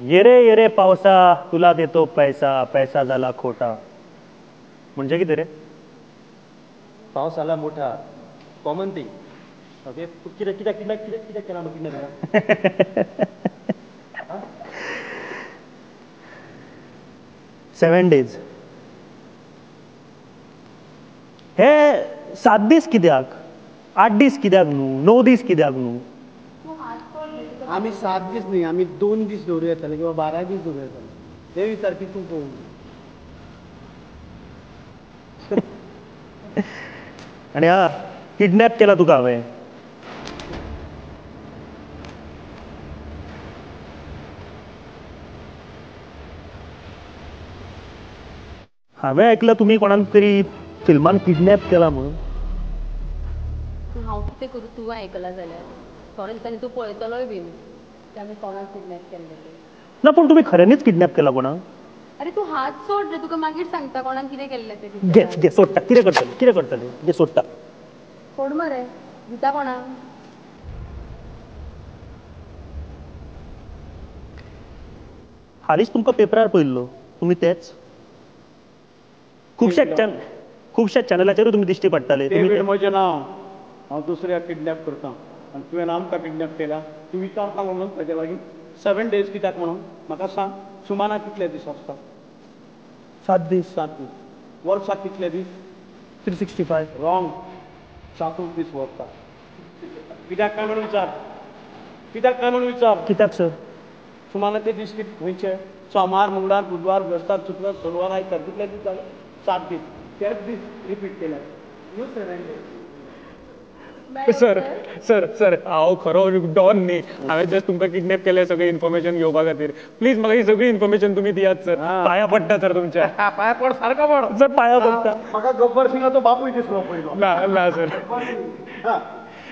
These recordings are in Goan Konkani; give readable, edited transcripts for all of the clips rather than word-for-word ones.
येरे येरे पावसा तुला देतो पैसा, पैसा झाला खोटा, म्हणजे कितें रे? पावस आला मोठा, कॉमन थिंग. ओके, कित्याक कित्याक कित्याक कित्याक कित्याक केला किडनॅप? 7 days. हे 7 दीस कित्याक, 8 दीस कित्याक न्हू, 9 दीस कित्याक न्हू? आमी 7 दीस न्ही, आमी 2 दीस दवरूं येताले किंवा 12 दीस दवरूं येताले. ते विचारपी तूं पळोवंक. आनी हा किडनॅप केला तुका हांवें. हांवें ऐकलां तुमी कोणाक तरी फिल्मान किडनॅप केला म्हणून. हांव कितें करूं? तूं आयकलां जाल्यार थोड्या दिसांनी तूं पळयतलोय बीन की आमी कोणाक किडनॅप केल्लें तें. ना, पूण तुमी खऱ्यांनीच किडनॅप केला कोणाक? अरे तूं हात सोड रे, तुका मागीर सांगता कोणाक कितें केल्लें तें. घे घे सोडटा, कितें करतलें कितें करतलें, घे सोडटा. सोड मरे, दिता कोणाक? हालींच तुमकां पेपरार पळयल्लो, तुमी तेच खुबश्या चॅनलाचेरूय तुमी दिश्टी पडटाले. डेवीड म्हजें नांव, हांव दुसऱ्याक किडनॅप करता आनी तुवें आमकां किडनॅप केला. तूं विचारता म्हणून ताजे लागीं 7 days कित्याक म्हणून म्हाका सांग. सुमाना कितले दीस आसता? 7 दीस. 7 दीस. वर्साक कितले दीस? 365. रॉंग, 7 दीस वर्साक. कित्याक काय म्हणून विचार, कित्याक काय म्हणून विचार. कित्याक सर? सुमानाचे दीस कित खंयचे? सोमार, मंगळार, बुधवार, बृहस्पत, शुक्रार, शनिवार, आयतार, कितले दीस जाले? 7 दीस. तेच दीस रिपीट केले. New 7 days. Sir sir sir, हांव खरो डॉन न्ही, हांवें जस्ट तुमकां किडनॅप केलें सगळें इन्फॉर्मेशन घेवपा खातीर. प्लीज म्हाका ही सगळी इन्फॉर्मेशन तुमी दियात सर. पांया पडटा सर तुमच्या. पांया पड, सारको पड सर, पांया पडटा. म्हाका गब्बर सिंगाचो बापूय दिसलो पयलो. ना ना सर,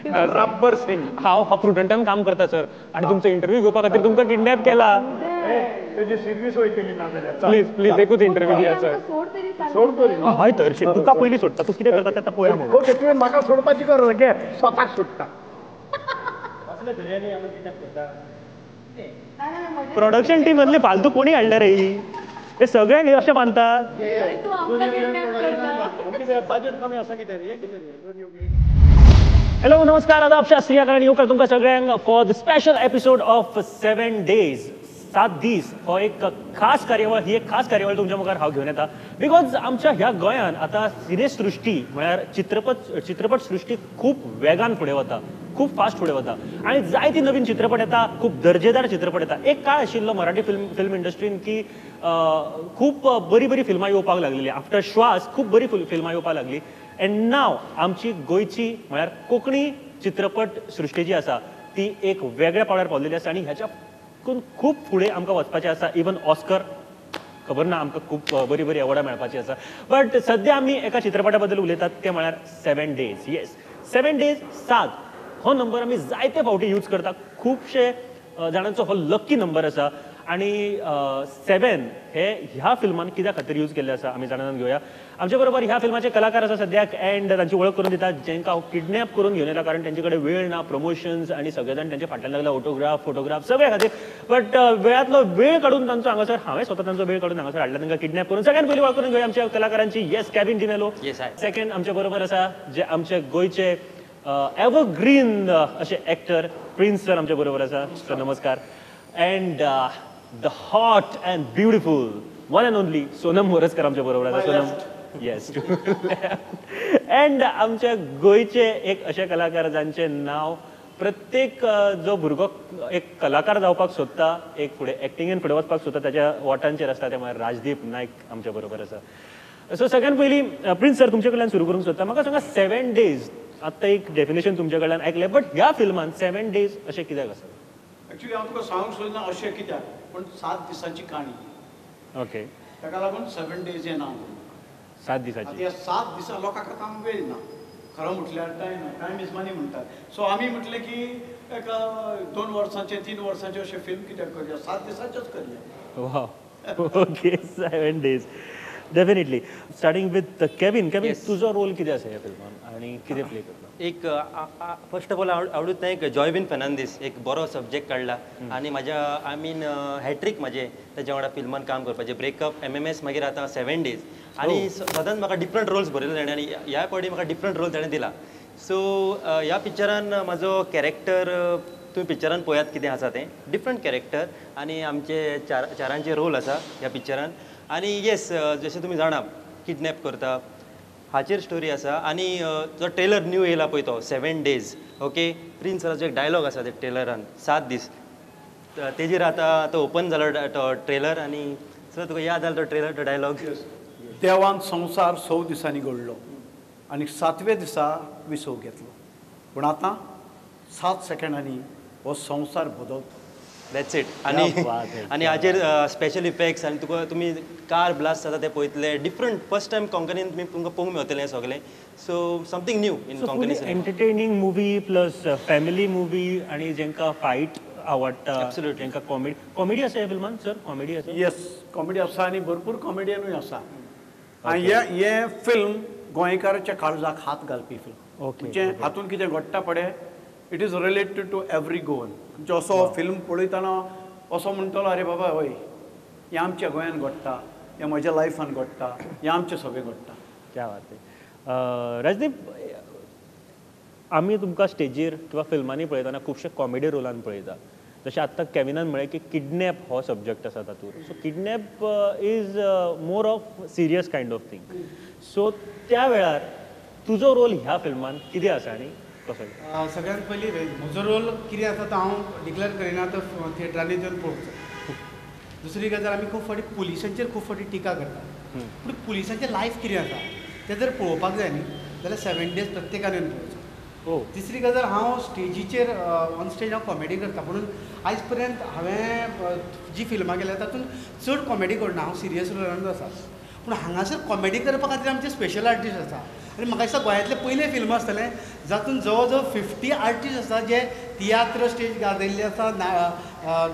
रब्बर सिंग. हांव हांव प्रुडंटान काम करता सर, आनी तुमचो इंटरव्यू घेवपा खातीर तुमकां किडनॅप केला. तेजी सर्वीस वयतली ना जाल्यार. प्लीज प्लीज एकूच इंटरव्यू दियात सर. सोड तरी. हय तर तुका पयलीं सोडटा, तूं कितें करता तें आतां पळोवया म्हणून. ओके, तुवें म्हाका सोडपाची गरज घे, स्वताक सोडटा. प्रोडक्शन टीम मदले फालतू कोणी हाडले रे? हे सगळ्यांक हे अशें मानतात. बजेट कमी आसा कितें रे? हॅलो, नमस्कार, आदाब, शास्त्रीय आनी येवकार तुमकां सगळ्यांक for the special episode of 7 days. 7 दीस हो एक खास कार्यावळ, ही एक खास कार्यावळ तुमच्या मुखार हांव घेवन येता because आमच्या ह्या गोंयांत आतां सिनेसृश्टी म्हळ्यार चित्रपट सृश्टी खूब वेगान फुडें वता, खूब फास्ट फुडें वता आनी जायती नवीन चित्रपट येता, खूब दर्जेदार चित्रपट येता. एक काळ आशिल्लो मराठी फिल्म इंडस्ट्रीन की खूब बरी बरी फिल्मां येवपाक लागलेली. आफ्टर श्वास खूब बरी फिल्मां येवपाक लागली. एंड नाव आमची गोंयची म्हळ्यार कोंकणी चित्रपट सृश्टी जी आसा ती एक वेगळ्या पावल्यार पावलेली आसा आनी ह्याच्या खूब फुडें आमकां वचपाचें आसा. इवन ऑस्कर खबर ना, आमकां खूब बरी बरी अवॉर्डां मेळपाची आसा. बट सद्या आमी एका चित्रपटा बद्दल उलयतात ते म्हळ्यार 7 days. Yes, 7 days, 7 हो नंबर आमी जायते फावटी यूज करता. खुबशे जाणांचो हो लक्की नंबर आसा आनी 7 हे ह्या फिल्मान कित्या खातीर यूज केल्ले आसा आमी जाणून घेवया. आमचे बरोबर ह्या फिल्माचे कलाकार आसा सद्याक एंड तांची वळख करून दितात, जांकां हांव किडनॅप करून घेवन येयला कारण तांचे कडेन वेळ ना, प्रमोशन्स आनी सगळे जाण तांचे फाटल्यान लागला, ऑटोग्राफ फोटोग्राफ सगळे खातीर. बट वेळांतलो वेळ काडून तांचो हांगासर, हांवें स्वता तांचो वेळ काडून हांगासर हाडला तांकां किडनॅप करून. सगळ्यान पयलीं वळख करून घेवया आमच्या कलाकारांची. येस, कॅविन डिमेलो. सेकंड आमच्या बरोबर आसा जे आमचे गोंयचे एवरग्रीन अशे एक्टर प्रिन्स सर आमच्या बरोबर आसा. सर नमस्कार. And the hot and beautiful one and only Sonam Moraskar आमच्या बरोबर आसा. सोनम, येस. अँड आमच्या गोंयचे एक अशे कलाकार जांचें नांव प्रत्येक जो भुरगो एक कलाकार जावपाक सोदता, एक फुडें एक्टिंगेन फुडें वचपाक सोदता ताच्या वाटांचेर आसता, ते म्हळ्यार राजदीप नायक आमच्या बरोबर आसा. सो सगळ्यान पयलीं प्रिन्स सर तुमचे कडल्यान सुरू करूंक सोदता. म्हाका सांगा, 7 days आतां एक डेफिनेशन तुमच्या कडल्यान आयकलें, बट ह्या फिल्मान 7 days अशें कित्याक आसा? एक्चुअली हांव तुका सांगूंक सोदना अशें कित्याक, पूण 7 दिसांची काणी. ओके, ताका लागून 7 days हें नांव. 7 दिसांची. ह्या 7 दिसां लोकांक आतां वेळ ना, खरो म्हटल्यार टायम ना, टायम is money म्हणटात. सो आमी म्हटलें की एक 2 वर्सांचें 3 वर्सांचें अशें फिल्म कित्याक करया, 7 दिसांचेच करया. वा, okay, 7 days definitely. Starting with Kevin. Kevin, तुजो रोल कितें आसा ह्या फिल्मान आनी कितें प्ले करता? एक first of all I would thank Joyvin Fernandes, एक बरो सब्जेक्ट काडला आनी म्हाज्या I mean hat trick म्हाजें तेज्या वांगडा फिल्मान काम करपाचें. ब्रेकअप, एमएमएस, मागीर आतां सेवन डेज. आनी सदांच म्हाका डिफरंट रोल्स बरयले ताणें आनी ह्या फावटी म्हाका डिफरंट रोल ताणें दिला. सो ह्या पिक्चरान म्हाजो कॅरेक्टर तुमी पिक्चरान पळयात कितें आसा तें, डिफरंट कॅरेक्टर आनी आमचे चार चारांचे रोल आसा ह्या पिक्चरान. आनी येस, जशें तुमी जाणा, किडनॅप करता हाचेर स्टोरी आसा. आनी जो ट्रेलर न्यू येयला पळय तो सेवन डेज, ओके, प्रिन्स सराचो एक डायलॉग आसा ते ट्रेलरान, 7 दीस, तेजेर आतां तो ओपन जालो तो ट्रेलर. आनी सर, तुका याद जालो तो ट्रेलर, तो डायलॉग? देवान संवसार 6 दिसांनी घडलो आनी सातव्या दिसा विसव घेतलो, पूण आतां 7 सेकंडांनी हो संवसार बदलता. That's it. आनी आनी हाजेर स्पेशल इफेक्ट्स आनी तुका तुमी कार ब्लास्ट जाता ते पळयतले. डिफरंट, फर्स्ट टायम कोंकणीन तुमी तुमकां पळोवंक मेवतलें हें सगळें. So something new in Konkani. Entertaining movie plus family movie आनी जेंका फायट आवडटा, Absolutely. जेंका कॉमेडी, कॉमेडी आसा ह्या फिल्मान सर? कॉमेडी आसा? येस, कॉमेडी आसा आनी भरपूर कॉमेडियनूय आसा. आनी हें हें फिल्म गोंयकाराच्या काळजाक हात घालपी फिल्म. म्हणजे हातून कितें घडटा पळय, it is related to every Goan. म्हणजे असो फिल्म पळयतना असो म्हणटलो, अरे बाबा हय, हें आमच्या गोंयान घडटा, हें म्हज्या लायफान घडटा, हें आमचें सगळें घडटा. क्या बात आहे. राजदीप, आमी तुमकां स्टेजीर किंवा फिल्मांनी पळयतना खुबशे कॉमेडी रोलान पळयता. जशें आत्तां केविनान म्हळें की किडनॅप हो सब्जॅक्ट आसा तातूंत. So kidnap is more of serious kind of thing. So त्या वेळार तुजो रोल ह्या फिल्मान कितें आसा आनी कसो? सगळ्यात पयलीं म्हजो रोल कितें आसा तो हांव डिक्लेर करिना, तो थिएटरांनी येवन पळोवचो. दुसरी गजाल, आमी खूब फावटी पुलिसांचेर खूब फावटी टिका करता, पूण पुलिसांचें लायफ कितें आसा तें जर पळोवपाक जाय न्ही जाल्यार सेवन डेज प्रत्येकान येवन पळोवचो. तिसरी गजाल, हांव स्टेजीचेर, ऑन स्टेज हांव कॉमेडी करता, म्हणून आयज पर्यंत हांवें जी फिल्मां केल्या तातूंत चड कॉमेडी करुना, हांव सिरियस रोलानूच आसा. पूण हांगासर कॉमेडी करपा खातीर आमचे स्पेशल आर्टिस्ट आसा आनी म्हाका दिसता गोंयांतलें पयलें फिल्म आसतलें जातून जवळ जवळ 50 आर्टिस्ट आसा जे तियात्र स्टेज गाजयल्ले आसा,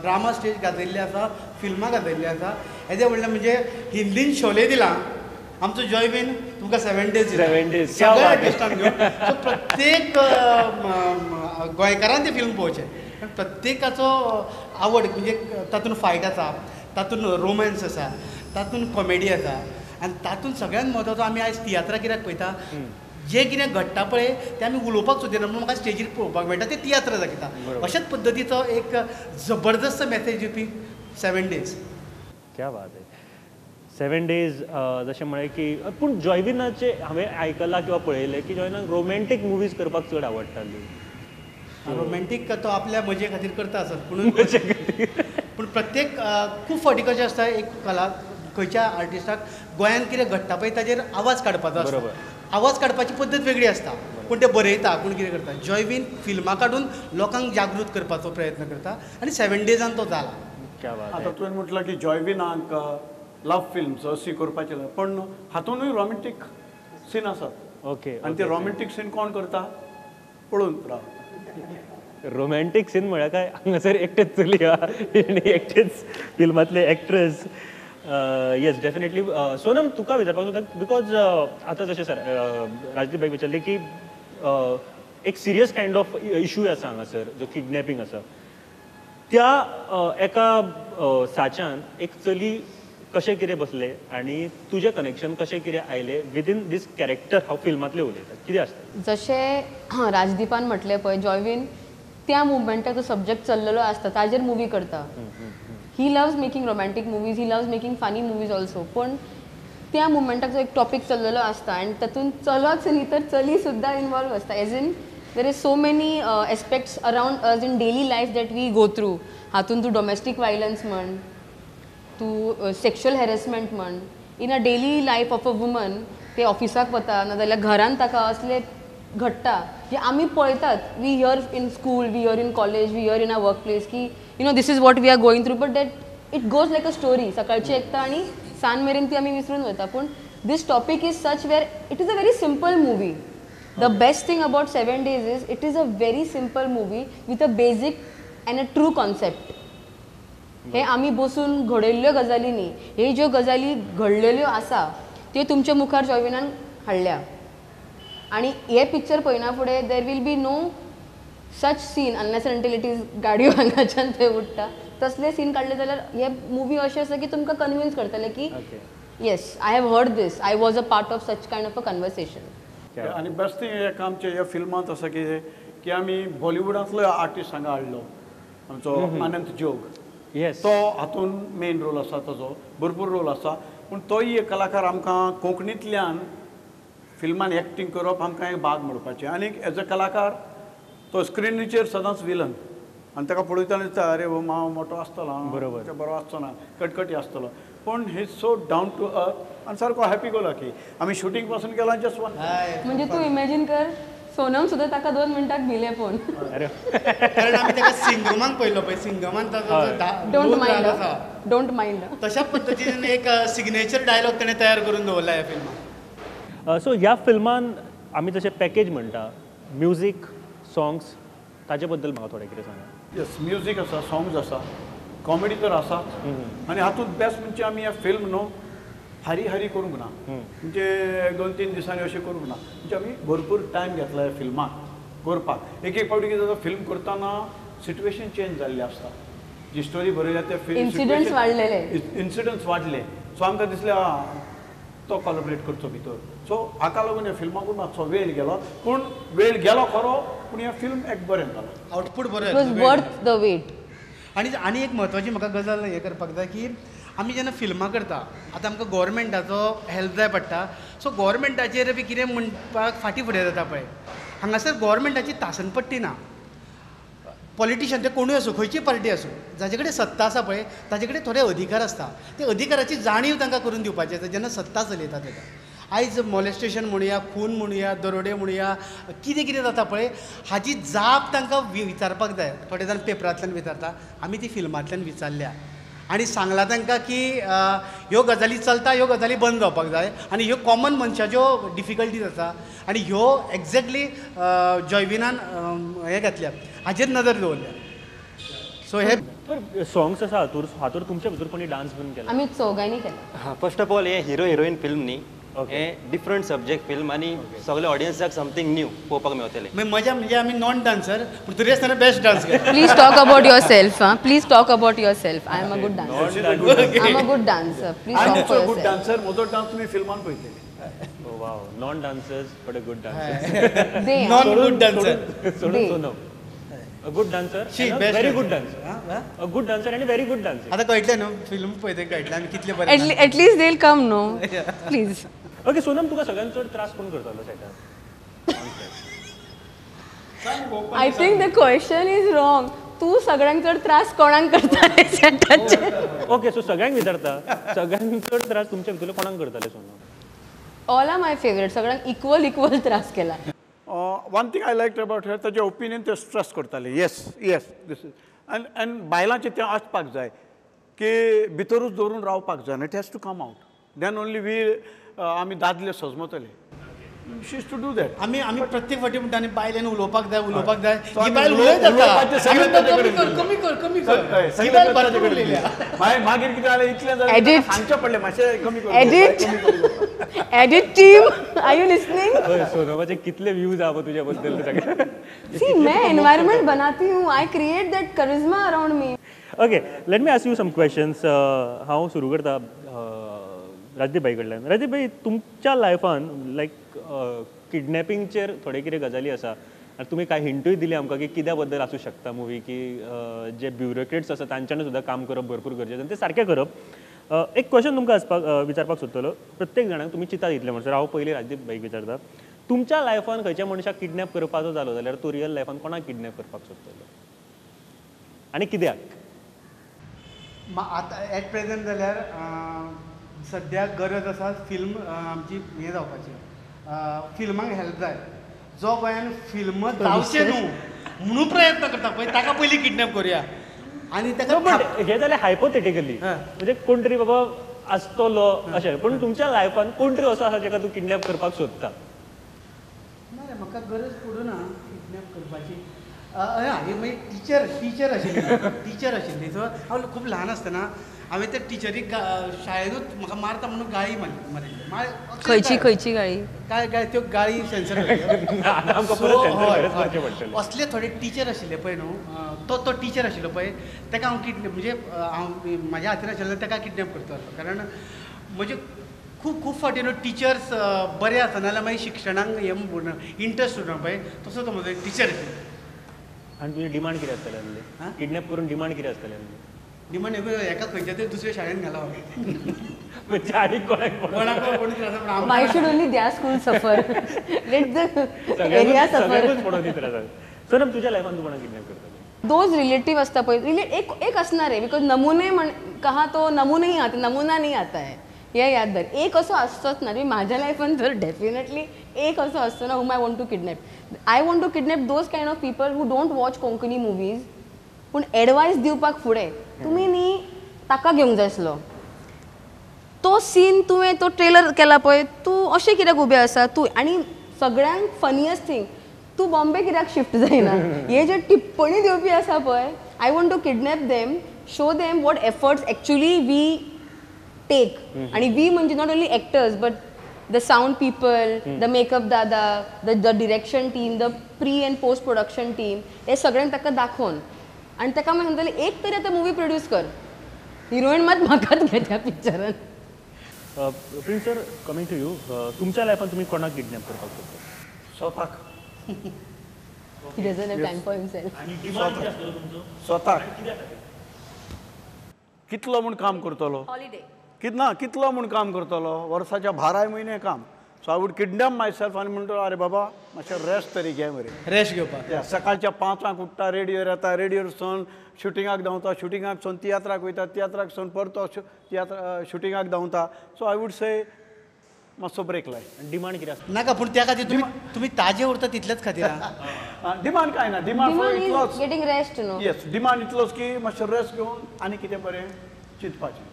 ड्रामा स्टेज गाजयल्ले आसा, फिल्मां गाजयल्ली आसा. येदें व्हडलें म्हणजे हिंदीन शोले दिलां, आमचो जॉयबीन तुमकां सेवन डेज. Seven days. सगळ्या आर्टिस्टांक घेवन. सो प्रत्येक गोंयकारान तें फिल्म पळोवचें, कारण प्रत्येकाचो आवड म्हणजे तातूंत फायट आसा, तातूंत रोमॅन्स आसा, तातूंत कॉमेडी आसा आनी तातूंत सगळ्यांत म्हत्वाचो, आमी आयज तियात्रां कित्याक पळयता? जें कितें घडटा पळय तें आमी उलोवपाक सोदिना, म्हणून म्हाका स्टेजीर पळोवपाक मेळटा तें तियात्र दाखयता. अशाच पद्दतीचो एक जबरदस्त मॅसेज दिवपी सेवन डेज. क्या बात आहे. सेवन डेज, जशें म्हळें की, पूण जॉयविनाचें हांवें आयकलां किंवा पळयलें की जॉयविनाक रोमॅन्टीक मुवीज करपाक चड आवडटाली. रोमॅन्टीक तो आपल्या मजे खातीर करता आसत, पूण पूण प्रत्येक खूब फावटी कशें आसता, एक कला खंयच्या आर्टिस्टाक गोंयांत कितें घडटा पळय ताजेर आवाज काडपाचो आसता. आवाज काडपाची पद्दत वेगळी आसता. कोण ते बरयता, कोण कितें करता. जॉयवीन फिल्मां काडून लोकांक जागृत करपाचो प्रयत्न करता आनी सेवन डेजान तो जाला. क्या बात. आतां तुवें म्हटलां की जॉयविनाक लव फिल्म्स अशी करपाचे, पण हातूनूय रोमॅन्टीक सीन आसात. आनी ते रोमॅन्टीक सीन कोण करता, पळोवन राव. रोमॅन्टीक सीन म्हळ्यार काय, हांगासर एकटेच चली आहा आनी एकटेच फिल्मांतले एक्ट्रेस. येस, डेफिनेटली. सोनम, तुका विचारपाक सोदता, because आतां जशें सर राजदीप भाई विचारलें की एक सिरियस कायंड ऑफ इशू आसा हांगासर, जो किडनॅपिंग आसा, त्या एका साच्यान एक चली कशें कितें बसलें आनी तुजें कनेक्शन कशें कितें आयलें विदीन दीस कॅरेक्टर? हांव फिल्मांतलें उलयतां, कितें आसता? जशें राजदीपान म्हटलें पळय, जॉयवीन त्या मुवमेंटाक जो सब्जेक्ट चल्लेलो आसता ताजेर मुवी करता. He loves making romantic movies, he loves making funny movies also, पूण त्या मुवमेंटाक जो एक टॉपीक चल्लेलो आसता आनी तातूंत चलोच न्ही तर चली सुद्दां इनवॉल्व आसता, as in there is so many aspects around us in daily life that we go through. हातून तूं डोमेस्टीक वायलन्स म्हण, तूं सेक्शुअल हॅरेसमेंट म्हण, in a daily life of a woman, ते ऑफिसाक वता नाजाल्यार घरान ताका असले घडटा जे आमी पळयतात. We hear in school, we hear in college, we hear in a work place की this is what we are going through, but that it goes like a story. सकाळची आयकता आनी सांज मेरेन ती आमी विसरून वता. पूण this topic is such where it is a very simple movie. The best thing about Seven Days is it is a very simple movie with a basic and a true concept. हे आमी बसून घडयल्ल्यो गजाली न्ही, हे ज्यो गजाली घडलेल्यो आसा त्यो तुमच्या मुखार जॉयविनान हाडल्या. आनी हे पिक्चर पळयना फुडें there will be no such scene unless until it is गाडयो हांगाच्यान थंय उडटा तसले सीन काडले जाल्यार हे मुवी अशें आसा की तुमकां कन्विन्स करतले की yes I have heard this, I was a part of such kind of a conversation. आनी बेस्ट थिंग एक आमच्या ह्या फिल्मांत आसा की की आमी बॉलिवूडांतलो आर्टिस्ट हांगा हाडलो आमचो अनंत जोग. येस, तो हातून मेन रोल आसा, ताजो भरपूर रोल आसा, पूण तोय एक कलाकार आमकां कोंकणींतल्यान फिल्मान एक्टींग करप आमकां एक भाग म्हणपाचें. आनी एज अ कलाकार तो स्क्रिनीचेर सदांच विलन आनी ताका पळयतना दिसता अरे हो माव मोटो आसतलो, बरोबर बरो आसचो ना, कटकटी आसतलो, पूण he so down to earth आनी सारको हॅपी गो लकी. आमी शुटींग पासून केला जस्ट वन. म्हणजे तूं इमेजीन कर, सोनम सुद्दां ताका 2 मिनटाक भिले फोन. कारण आमी ताका सिंगमाक पळयलो पळय, सिंगमान ताजो don't mind, don't mind तशा पद्दतीन एक सिग्नेचर डायलॉग ताणें तयार करून दवरला ह्या फिल्मान. सो ह्या फिल्मान आमी जशें पॅकेज म्हणटा म्युजीक, सॉंग्स, ताजे बद्दल म्हाका थोडें कितें सांगा. येस, म्युजीक आसा, सॉंग्स आसा, कॉमेडी तर आसा, आनी हातूंत बेस्ट म्हणजे आमी हे फिल्म न्हू हारी हारी करूंक ना, म्हणजे 1-2-3 दिसांनी अशें करूंक ना, म्हणजे आमी भरपूर टायम घेतला ह्या फिल्माक करपाक. एक एक फावटी कितें जाता, फिल्म करतना सिट्युएशन चेंज जाल्ली आसता, जी स्टोरी बरयल्या ते फिल्म इन्सिडंट्स वाडलेले, इन्सिडंट्स वाडले, सो आमकां दिसलें तो कॉलबरेट करचो भितर. सो हाका लागून ह्या फिल्माकूय मातसो वेळ गेलो, पूण वेळ गेलो खरो, पूण हें फिल्म एक बरें जालां, आउटपूट बरें, वर्थ the weight. आनी आनी एक म्हत्वाची म्हाका गजाल हें करपाक जाय की आमी जेन्ना फिल्मां करता आतां आमकां गोवोरमेंटाचो हेल्प जाय पडटा, सो गोवोरमेंटाचेर बी कितें म्हणपाक फाटीं फुडें जाता पळय, हांगासर गोवोरमेंटाची तासनपट्टी ना. पॉलिटिशियन ते कोणूय आसूं, खंयची पार्टी आसूं, जाचे कडेन सत्ता आसा पळय ताचे कडेन थोडे अधिकार आसता, ते अधिकाराची जाणीव तांकां करून दिवपाची आसता जेन्ना सत्ता चलयता तेका. आयज मॉलेस्टेशन म्हणुया, खून म्हणुया, दरोडे म्हणुया, कितें कितें जाता पळय हाजी जाप तांकां विचारपाक जाय. थोडे जाण पेपरांतल्यान विचारता, आमी ती फिल्मांतल्यान विचारल्या आनी सांगलां तांकां की ह्यो गजाली चलता, ह्यो गजाली बंद जावपाक जाय आनी ह्यो कॉमन मनशाच्यो डिफिकल्टीज आसा आनी ह्यो एग्जॅक्टली जॉयविनान हें घातल्या, हाजेर नदर दवरल्या. सो हे सॉंग्स आसा हातूर, हातूर तुमच्या भितर कोणी डान्स बीन केला? आमी चौगांनी केला. फर्स्ट ऑफ ऑल हे हिरो हिरोईन फिल्म न्ही, हे डिफरंट सब्जेक्ट फिल्म आनी सगळे ऑडियन्साक समथींग न्यू पळोवपाक मेळटलें. मजा म्हणजे आमी नॉन डान्सर पूण तरी आसतना बेस्ट डान्स केला. Please talk about yourself. Please talk about yourself. I am a good dancer. I am a good dancer. Please talk for good dancer. म्हजो डान्स तुमी फिल्मान पळयतले. Wow, non dancers but a good dancer. Non good dancer सोडून Sonam a good dancer, very good dancer, a good dancer and a very good dancer. आता कळटलें न्हू फिल्म पळयते कळटलें आमी कितले बरे. At least they will come no, please. Okay Sonam, तुका सगळ्यांत चड त्रास कोण करतालो सेटार? I think the question is wrong. तूं सगळ्यांत चड त्रास कोणाक करताले सेटाचेर? ओके, सो सगळ्यांक विचारता, सगळ्यांत चड त्रास तुमच्या भितरले कोणाक करताले Sonam? All are my favourite. सगळ्यांक इक्वल इक्वल त्रास केला. One thing I like about her, ताजे ओपिनियन ते स्ट्रेस करताले, yes yes this is, and and बायलांचें तें आसपाक जाय की भितरूच दवरून रावपाक जाय, it has to come out, then only we आमी दादले सजमतले. She is to do that. आमी आमी प्रत्येक फावटी म्हणटा आनी बायलेन उलोवपाक जाय, उलोवपाक जाय, ही बायल उलयत आसता, कमी कर कमी कर, ही बायल भरपूर उलयल्या. मागीर कितें जालें, इतलें जालें सांगचें पडलें मातशें कमी कर. Edit, edit team, are you listening? सोनमाचे कितले व्यूज आहा तुझ्या बद्दल सगळे. सी, मैं एनवायरनमेंट बनाती हूँ, I create that charisma around me. Okay, let me ask you some questions. हांव सुरू करता राजदीप भाई कडल्यान. राजदीप भाई, तुमच्या लायफान लायक किडनॅपिंगचेर थोडे कितें गजाली आसा आनी तुमी कांय हिंटूय दिली आमकां की कित्या बद्दल आसूं शकता मुवी, की जे ब्युरोक्रेट्स आसा तांच्यानी सुद्दां काम करप भरपूर गरजेचें आनी तें सारकें करप. एक क्वेश्चन तुमकां आसपाक विचारपाक सोदतलो, प्रत्येक जाणांक तुमी चिंता दितले म्हणसर हांव पयलीं राजदीप भाईक विचारता, तुमच्या लायफान खंयच्या मनशाक किडनॅप करपाचो जालो जाल्यार तूं रियल लायफान कोणाक किडनॅप करपाक सोदतलो आनी कित्याक? आतां एट प्रेझेंट जाल्यार सद्या गरज आसा फिल्म आमची हें जावपाची, फिल्मांक हेल्प जाय. जो गोंयान फिल्म जावचें न्हू म्हणून प्रयत्न करता पळय ताका पयलीं किडनॅप करुया आनी ताका. हें जालें हायपोथेटिकली, म्हणजे कोण तरी बाबा आसतलो अशें, पूण तुमच्या लायफान कोण तरी असो आसा जेका तूं किडनॅप करपाक सोदता? ना रे, म्हाका गरज पडूना किडनॅप करपाची. ही मागीर टिचर टिचर आशिल्ली, टिचर आशिल्ली. सो हांव खूब ल्हान आसतना हांवें त्या टिचरीक शाळेनूच म्हाका मारता म्हणून गाळी मारिल्ली. खंयची खंयची गाळी? काय गाळी त्यो गाळी सेन्सर. असले थोडे टिचर आशिल्ले पळय न्हू, तो तो टिचर आशिल्लो पळय ताका हांव किडनॅप, म्हणजे हांव म्हाज्या हातीन आशिल्लो ताका किडनॅप करतालो. कारण म्हजे खूब खूब फावटी न्हू टिचर्स बरे आसना जाल्यार मागीर शिक्षणाक हें इंट्रस्ट उरना पळय, तसो तो म्हजो टिचर आशिल्लो. आनी तुजें डिमांड कितें आसतलें आसलें? किडनॅप करून डिमांड कितें आसतलें आसलें? डिमांड एका खंयच्या तरी दुसऱ्या शाळेन घाला. Why should only their school suffer? Let the area suffer. Sonam, तुझ्या लायफान तूं कोणाक किडनॅप करता? Those relative आसता पळय, एक एक असणार आहे, because नमुने म्हण कहा तो नमुने ही आता, नमुना नाही आता है, हे याद धर. एक असो आसचोच ना. माझ्या लायफान तर डेफिनेटली एक असो आसचो ना whom I want to kidnap. I want to kidnap those kind of people who don't watch Konkani movies, पूण एडवायस दिवपाक फुडें तुमी न्ही ताका घेवंक जाय आसलो. तो सीन तुवें तो ट्रेलर केला पळय, तूं अशें कित्याक उबें आसा तूं? आनी सगळ्यांक फनियस्ट थिंग, तूं बॉम्बे कित्याक शिफ्ट जायना? हे जे टिप्पणी दिवपी आसा पळय, I want to kidnap them, show them what efforts actually we take. आनी वी म्हणजे not only actors but the sound people, the makeup Dada, the direction team, the pre and post production team, हे सगळ्यांक ताका दाखोवन आनी ताका मागीर सांगतलें एक तरी आतां मुवी प्रोड्यूस कर, हिरोइन मात म्हाकाच घे त्या पिक्चरान. Prince sir, coming to you, तुमच्या लायफान तुमी कोणाक किडनॅप करपाक सोदता? स्वताक. He doesn't have time for himself. आनी डिमांड कितें आसतलो तुमचो? स्वताक. कितलो म्हूण काम करतलो? हॉलिडे. ना कितलो म्हूण काम करतलो? वर्साच्या 12 म्हयने काम. So I would kidnap myself आनी म्हणटलो अरे बाबा मातशें रेस्ट तरी घे मरे. रेस्ट घेवपाक. सकाळच्या 5 उठ्ठा, रेडियोर येता, रेडियोर सून शुटिंगाक धांवता, शुटिंगाक सून तियात्राक वयता, तियात्राक सून परतो तियात्र शुटिंगाक धांवता. सो I would से मातसो ब्रेक लाय. डिमांड कितें आसता? नाका, पूण त्या खातीर तुमी तुमी ताजे उरता तितलेच खातीर. डिमांड कांय ना, डिमांड इतलोच गेटिंग रेस्ट न्हू. येस, डिमांड इतलोच की मातशें रेस्ट घेवन आनी कितें बरें चिंतपाचें,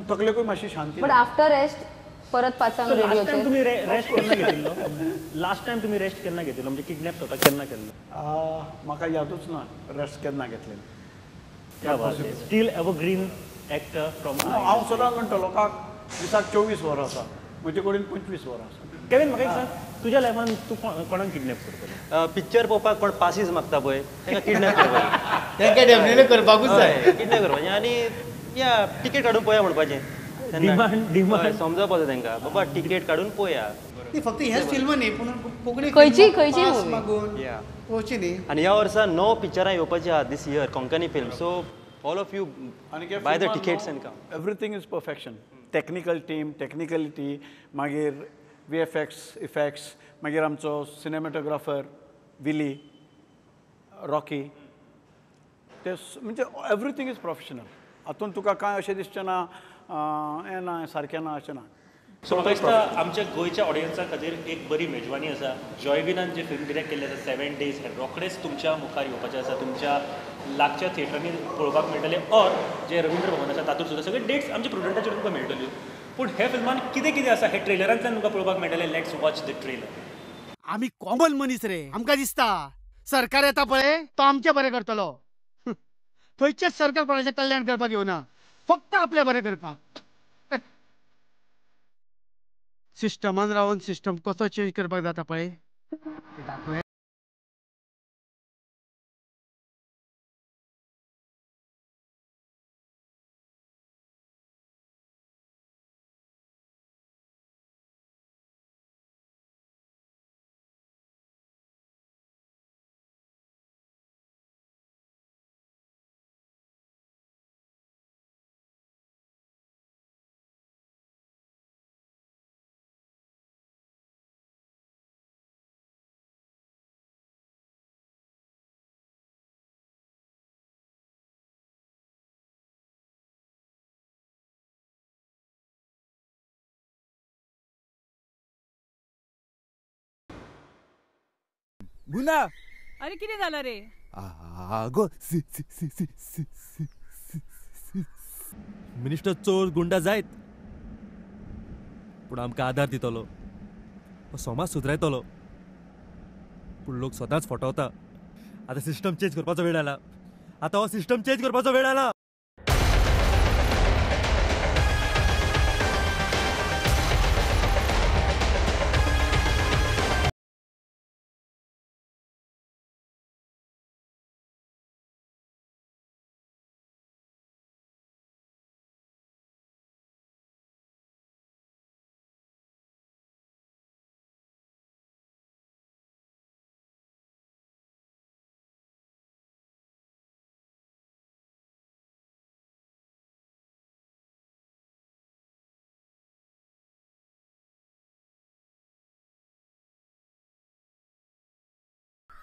तकलेकूय मातशी शांती. बट आफ्टर रेस्ट परत 5 रेडियोचेर. तुमी रेस्ट केन्ना घेतिल्लो? लास्ट टायम तुमी रेस्ट केन्ना घेतिल्लो? म्हणजे किडनॅप स्वता केन्ना केल्लो? म्हाका यादूच ना रेस्ट केन्ना घेतलें. Still evergreen actor from. हांव सदांच म्हणटा लोकांक दिसाक 24 वरां आसा, म्हजे कडेन 25 वरां आसा. केविन, म्हाका एक सांग, तुज्या लायफान तूं कोणाक किडनॅप करतलो? पिक्चर पळोवपाक कोण पासीस मागता पळय तांकां किडनॅप करपाचें. तांकां डेफिनेटली करपाकूच जाय. किडनॅप करपाचें आनी या तिकेट काडून पळया म्हणपाचें. डिमांड डिमांड समजपाचो तांकां, बाबा तिकेट काडून पळया. फक्त हेच फिल्म न्ही, पूण कोंकणी खंयची खंयची मागून पळोवची न्ही. आनी ह्या वर्सा 9 पिक्चरां येवपाची आहा this year Konkani film. So all of you buy the tickets and come. Everything is perfection. Technical team, technicality, मागीर VFX effects, मागीर आमचो सिनेमॅटोग्राफर विली, रॉकी, ते म्हणजे एवरीथींग is professional. हातून तुका कांय अशें दिसचें ना हें ना सारकें ना अशें ना. सो म्हाका दिसता आमच्या गोंयच्या ऑडियन्सा खातीर एक बरी मेजवानी आसा. जॉयविनान जे फिल्म डिरेक्ट केल्लें आसा 7 डेज, हें रोखडेंच तुमच्या मुखार येवपाचें आसा, तुमच्या लागच्या थिएटरांनी पळोवपाक मेळटलें, ऑर जे रवींद्र भवन आसा तातूंत सुद्दां सगळे डेट्स आमच्या प्रुडंटाचेर तुमकां मेळटल्यो. पूण हे फिल्मान कितें कितें आसा हे ट्रेलरांतल्यान तुमकां पळोवपाक मेळटलें. Let's watch the trailer. आमी कॉमन मनीस रे, आमकां दिसता सरकार येता पळय तो आमचें बरें करतलो. थंयचेच सरकार कोणाचें कल्याण करपाक येवना, फक्त आपलें बरें करपाक. सिस्टमान रावन सिस्टम कसो चेंज करपाक जाता पळय दाखोवया. गुना, अरे किती झालं रे? आगो C C C C C C C minister चोर गुंडा जायत, पूण आमकां आदार दितलो, समाज सुदरायतलो, पूण लोक सदांच फटवता. आता सिस्टम चेंज करपाचो वेळ आला. आता हो सिस्टम चेंज करपाचो वेळ आला.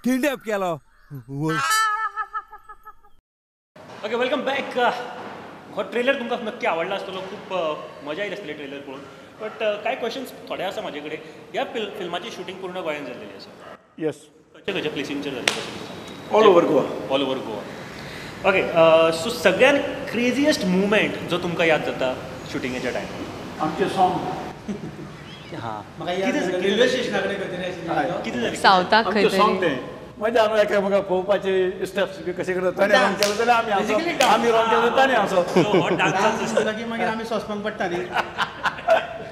किडनॅप केलो. Okay, welcome back. हो ट्रेलर तुमकां नक्की आवडला आसतलो, खूब मजा येयली आसतली ट्रेलर पळोवन. बट कांय क्वेश्चन्स थोडे आसा म्हाजे कडेन. ह्या फिल्माची शुटींग पूर्ण गोंयांत जाल्लेली आसा. येस. खंयच्या खंयच्या प्लेसींचेर जाल्लें? All over Goa. All over Goa. Okay, so सगळ्यान क्रेजिएस्ट मुवमेंट जो तुमकां याद जाता शुटिंगेच्या टायमार? आमचें सॉंग. हां, रेल्वे स्टेशना कडेन खंय तरी आशिल्लें. कितें जालें? सावथाक खंय तरी. मजा आमी एकामेकाक पळोवपाचे स्टेप्स बी कशे करता. ताणें रॉंग केलें जाल्यार आमी हांसप, आमी रॉंग केलें जाल्यार ताणें हांसप. की मागीर आमी सोंसपाक पडटा न्ही.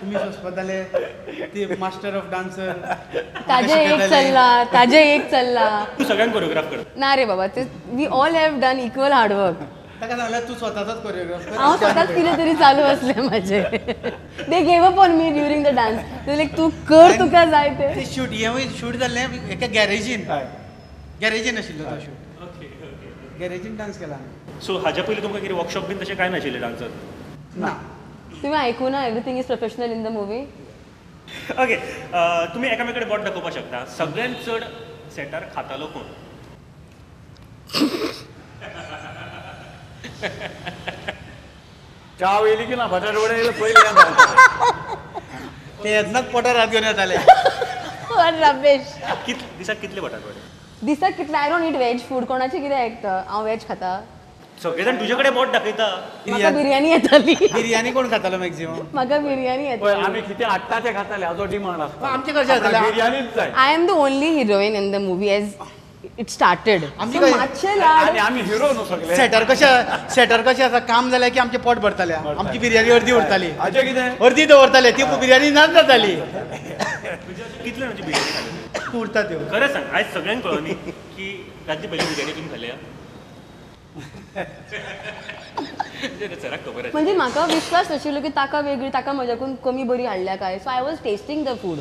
तुमी सोंसपाक ते मास्टर ऑफ डान्सर. ताजे एक चल्ला, ताजे एक चल्ला. तूं सगळ्यांक कोरियोग्राफ करता? ना रे बाबा, ते we all have done equal hard work. ताका सांगल्यार तूं स्वताचोच कोरियोग्राफ कर. हांव स्वताच कितें तरी चालू आसलें म्हाजें. They gave up on me during the dance. Like तूं कर, तुका जाय तें. शूट हेंवूय शूट जाल्लें एका गॅरेजीन. गॅरेजीन आशिल्लो तो शूट. गॅरेजीन डान्स केला. सो हाज्या पयलीं तुमकां कितें वर्कशॉप बीन तशें कांय नाशिल्लें डान्साक? ना. तुमी आयकुना, everything is professional in the movie. Okay, तुमी एकामेकां कडेन बोट दाखोवपाक शकता. सगळ्यांत चड सेटार खातालो कोण? च्या वयली की ना बटाट वडे येयले पयलीं. ते येतनाच पोटार हात घेवन येताले. रमेश, दिसाक कितले बटाट वडे? दिसाक कितले? I don't eat veg food. कोणाचें कितें आयकता? हांव वेज खाता. सगळे जाण तुजे कडेन बोट दाखयता. म्हाका बिर्याणी येताली. बिर्याणी कोण खातालो मॅक्झिमम? म्हाका बिर्याणी येताली. आमी कितें हाडटा तें खाताले, हाजो डिमांड आसता. आमचें कशें जातालें? बिर्याणीच जाय. I am the only heroine in the movie as it started. आनी आमी हिरो न्हू सगळे. सेटर कशें आसा, काम जालें की आमचें पोट भरतालें. आमची बिर्याणी अर्दी उरताली. हाजें कितें अर्दी दवरताले, ती बिर्याणी नाच जाताली. कितले जाणांची बिर्याणी खाली उरता त्यो? खरें सांग, आयज सगळ्यांक कळ्ळो न्ही की रातची पयली बिर्याणी तुमी खाल्या. सराक खबर आसा. म्हणजे म्हाका विश्वास नाशिल्लो की ताका वेगळी, ताका म्हज्याकून कमी बरी हाडल्या काय. So I was tasting the food.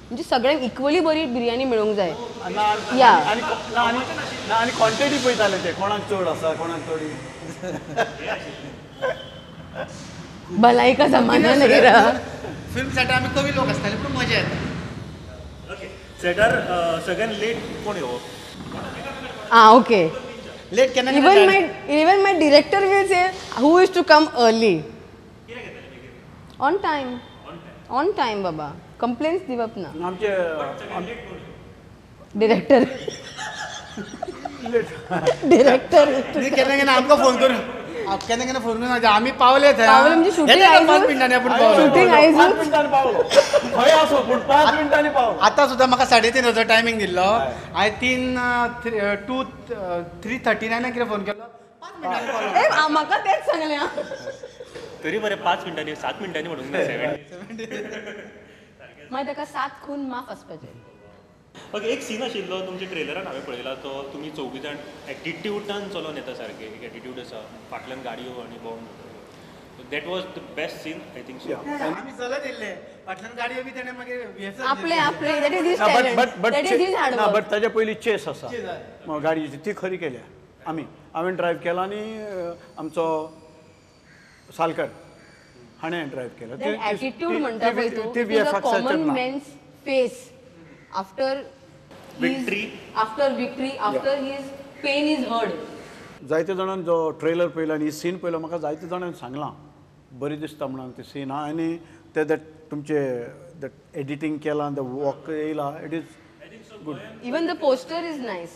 म्हणजे सगळ्यांक इक्वली बरी बिर्याणी मेळूंक जाय. या आनी क्वॉन्टिटी पळयताले ते, कोणाक चड आसा कोणाक थोडी. भलायका जमाना न्ही रा. फिल्म सेटार आमी कमी लोक आसताले पूण मजा येता. ओके, सेटार सगळ्यान लेट कोण येवप? आं, ओके. लेट केन्ना? Even my director will say who is to come early. On time. On time बाबा. कंप्लेन्स दिवप ना. आमचे डिरेक्टर डिरेक्टर केन्ना केन्ना आमकां फोन करून, केन्ना केन्ना फोन करून आमी पावले थंय. पावले म्हणजे शूटिंग 5 मिनटांनी आपूण पावलो. शूटिंग आयज 5 मिनटांनी पावलो. खंय आसो पूण 5 मिनटांनी पावलो. आतां सुद्दां म्हाका 3:30 टायमींग दिल्लो. हांवें 3:39 कितें फोन केलो. 5 मिनटांनी पावलो. म्हाका तेंच सांगलें. तरी बरें 5 मिनटांनी 7 मिनटांनी म्हणूंक ना. 7 मागीर ताका 7 खून माफ आसपाचे. ओके, एक सीन आशिल्लो तुमच्या ट्रेलरान हांवें पळयला, तो तुमी चौगूय जाण एटिट्यूडान चलोन येता सारके. एक एटिट्यूड आसा, फाटल्यान गाडयो आनी bomb. That was the best scene I think. So आमी चलत येयल्ले, फाटल्यान गाडयो बी तेणें मागीर आपले आपले. That is his talent, that is his hard work. But ताजे पयलीं चेस आसा गाडयेची, ती खरी केल्या आमी. हांवें ड्रायव्ह केला आनी आमचो सालकर हाणें ड्रायव्ह केला. एटिट्यूड म्हणटा पळय तूं, it is a common man's face after victory, after victory, after his pain is heard. जायते जाणांनी जो ट्रेलर पळयला आनी सीन पळयलो, म्हाका जायते जाणांनी सांगलां बरी दिसता म्हणून ती सीन. आनी ते that तुमचे that editing केलां, the walk येयला, it is good. Even the poster is nice.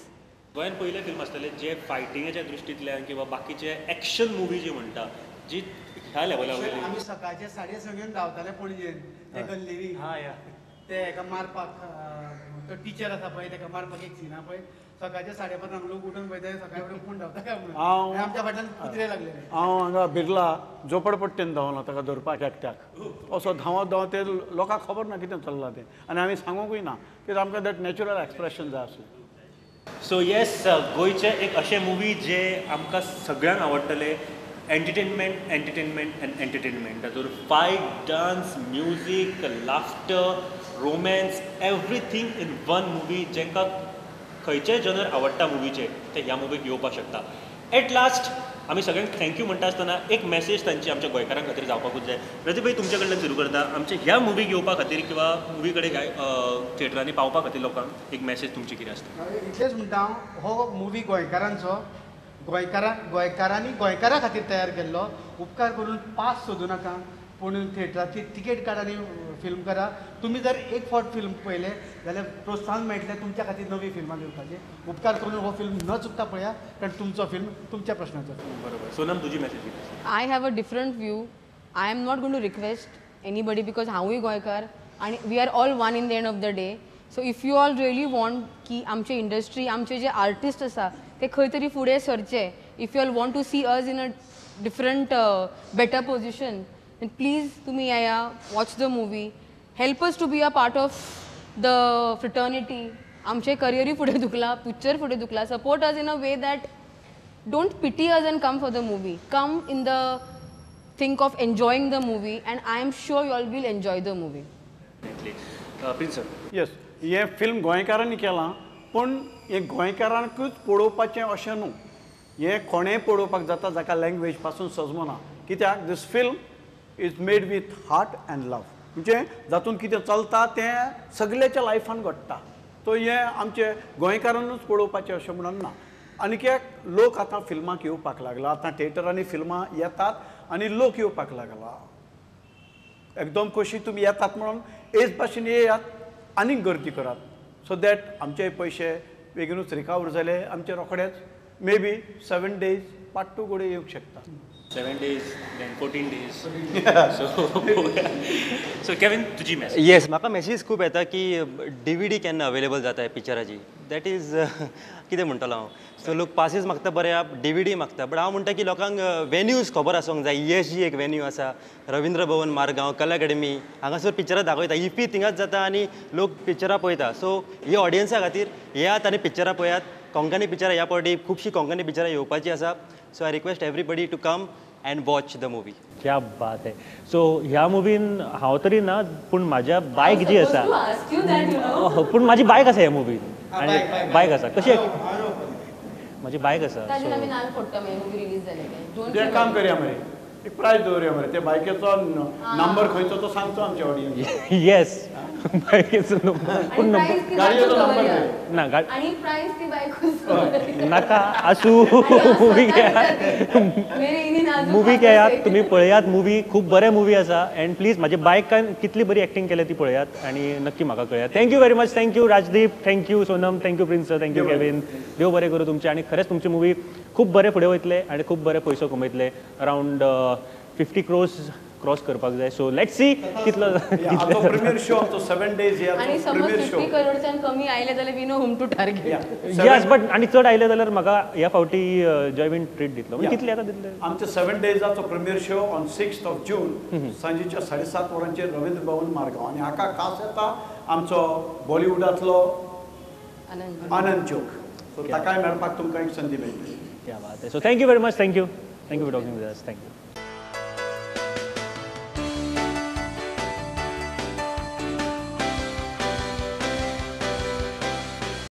गोंयान पयलें फिल्म आसतलें जे फायटिंगाच्या दृश्टींतल्यान किंवा बाकीचे एक्शन मुवी जी म्हणटा जी ह्या लेवला वयली. आमी सकाळचे 6:30 येवन धांवताले पणजेन ते गल्लेरी, ते एका मारपाक तो टिचर आसा पळय ताका मारपाक एक सीन आहा पळय, सकाळच्या 5:30 लोक उठून पळयता सकाळी फुडें कोण धांवता काय म्हणून, आमच्या फाटल्यान कुत्रे लागले. हांव हांगा बिर्ला झोपडपट्टेन धांवलो ताका धरपाक एकट्याक, असो धांवत धांवत ते लोकांक खबर ना कितें चल्लां तें, आनी आमी सांगूंकूय ना कित्याक आमकां that natural expression जाय आसलें. सो येस, गोंयचे एक अशें मुवी जे आमकां सगळ्यांक आवडटले. Entertainment, entertainment and entertainment. तातूंत fight, dance, music, laughter, romance, everything in one movie. जांकां खंयचेय जनर आवडटा मुवीचे ते ह्या मुवीक येवपाक शकता. एट लास्ट आमी सगळ्यांक thank you म्हणटा आसतना एक मॅसेज तांची आमच्या गोंयकारां खातीर जावपाकूच जाय. रजत भाई, तुमच्या कडल्यान सुरू करता. आमच्या ह्या मुवीक येवपा खातीर किंवा मुवी कडेन थिएटरांनी पावपा खातीर लोकांक एक मॅसेज तुमची कितें आसता? इतलेंच म्हणटा हांव, हो मुवी गोंयकारांचो, गोंयकारांनी गोंयकारां खातीर तयार केल्लो. उपकार करून पास सोदूं नाका, पूण थिएटराची तिकेट काड आनी फिल्म करा. तुमी जर एक फावट फिल्म पळयलें जाल्यार प्रोत्साहन मेळटलें तुमच्या खातीर नवी फिल्मां घेवपाचें. उपकार करून हो फिल्म न चुकता पळया, कारण तुमचो फिल्म तुमच्या प्रश्नाचो. बरोबर. सोनम, तुजी message? I have a different view. I am not going to request anybody because हांवूय गोंयकार आनी we are all one in the end of the day. So if you all really want की आमचे इंडस्ट्री, आमचे जे आर्टिस्ट आसा ते खंय तरी फुडें सरचे, if you all want to see us in a different better position, then please तुमी येया, watch the movie, help us to be a part of the fraternity. आमचें करियरूय फुडें दुखलां, पिक्चर फुडें दुखलां. Support us in a way that don't pity us and come for the movie. Come in the think of enjoying the movie and I am sure you all will enjoy the movie. Prince sir. Yes, हें फिल्म गोंयकारांनी केलां, पूण हें गोंयकारांकूच पळोवपाचें अशें न्हू, हें कोणेंय पळोवपाक जाता जाका लँग्वेज पासून सजमना. कित्याक this film is made with heart and love. म्हणजे जातून कितें चलता तें सगळ्याच्या लायफान घडटा. तो हें आमचे गोंयकारांनूच पळोवपाचें अशें म्हणून ना. आनी एक लोक आतां फिल्माक येवपाक लागला, आतां थिएटरांनी फिल्मां येतात आनी लोक येवपाक लागला. एकदम कशी तुमी येतात म्हणून हेच भाशेन येयात आनीक गर्दी करात, सो that आमचे पयशे बेगीनूच रिकवर जाले, आमचे रोखडेच may be 7 days part 2 कडेन येवंक शकता. 7 days, then 14 days. So Kevin, तुजी मॅसेज? येस, म्हाका मॅसेज खूब येता की DVD केन्ना अवेलेबल जाता पिक्चराची. That is कितें म्हणटलो हांव, सो लोक पासीस मागता, बरें DVD मागता, बट हांव म्हणटा की लोकांक वेन्यूज खबर आसूंक जाय. ESG एक वेन्यू आसा, रवींद्र भवन मारगांव, कला अकॅडमी, हांगासर पिक्चरां दाखयता. इफी थिंगाच जाता आनी लोक पिक्चरां पळयता. सो ही ऑडियन्सा खातीर येयात आनी पिक्चरां पळयात. कोंकणी पिक्चरां ह्या फावटी खुबशीं कोंकणी पिक्चरां येवपाची आसा. So I request everybody to come and watch the movie. क्या बात है. सो ह्या मुवीन हांव तरी ना, पूण म्हाज्या बायक जी आसा, पूण म्हाजी बायक आसा ह्या मुवीन, आनी बायक आसा कशी म्हाजी बायक आसा. एक काम करया मरे, एक प्रायज दवरया मरे, ते बायकेचो नंबर खंयचो तो सांगचो आमच्या ऑडियन्स. येस, बायकेचो नंबर, पूण गाडयेचो नंबर ना, नाका आसूं. मुवी घेयात, मुवी घेयात, तुमी पळयात मुवी, खूब बरें मुवी आसा. एंड प्लीज म्हाज्या बायकान कितली बरी एक्टींग केल्या ती पळयात आनी नक्की म्हाका कळयात. Thank you very much. Thank you Rajdeep, thank you Sonam, thank you Prince sir, thank you Kevin. देव बरें करूं तुमचें आनी खरेंच तुमची मुवी खूब बरें फुडें वयतले आनी खूब बरें पयसो कमयतले. अरावंड 50 crores cross करपाक जाय. सो let's see कितलो प्रीमियर शो आमचो 7 days आनी समज 50 करोडच्यान कमी आयले जाल्यार we know whom to target. Yes, but आनी चड आयले जाल्यार म्हाका ह्या फावटी जॉयवीन ट्रीट दितलो. म्हणजे कितले आतां दितले? आमचे 7 डेजाचो premiere show on 6th of June सांजेच्या 7:30 वरांचेर रवींद्र भवन मारगांव. आनी हाका खास येता आमचो बॉलिवूडांतलो आनंद जोग. सो ताकाय मेळपाक तुमकां एक संदी मेळटली. क्या बात है. So thank you very much. Thank you, thank you for talking with us. Thank you.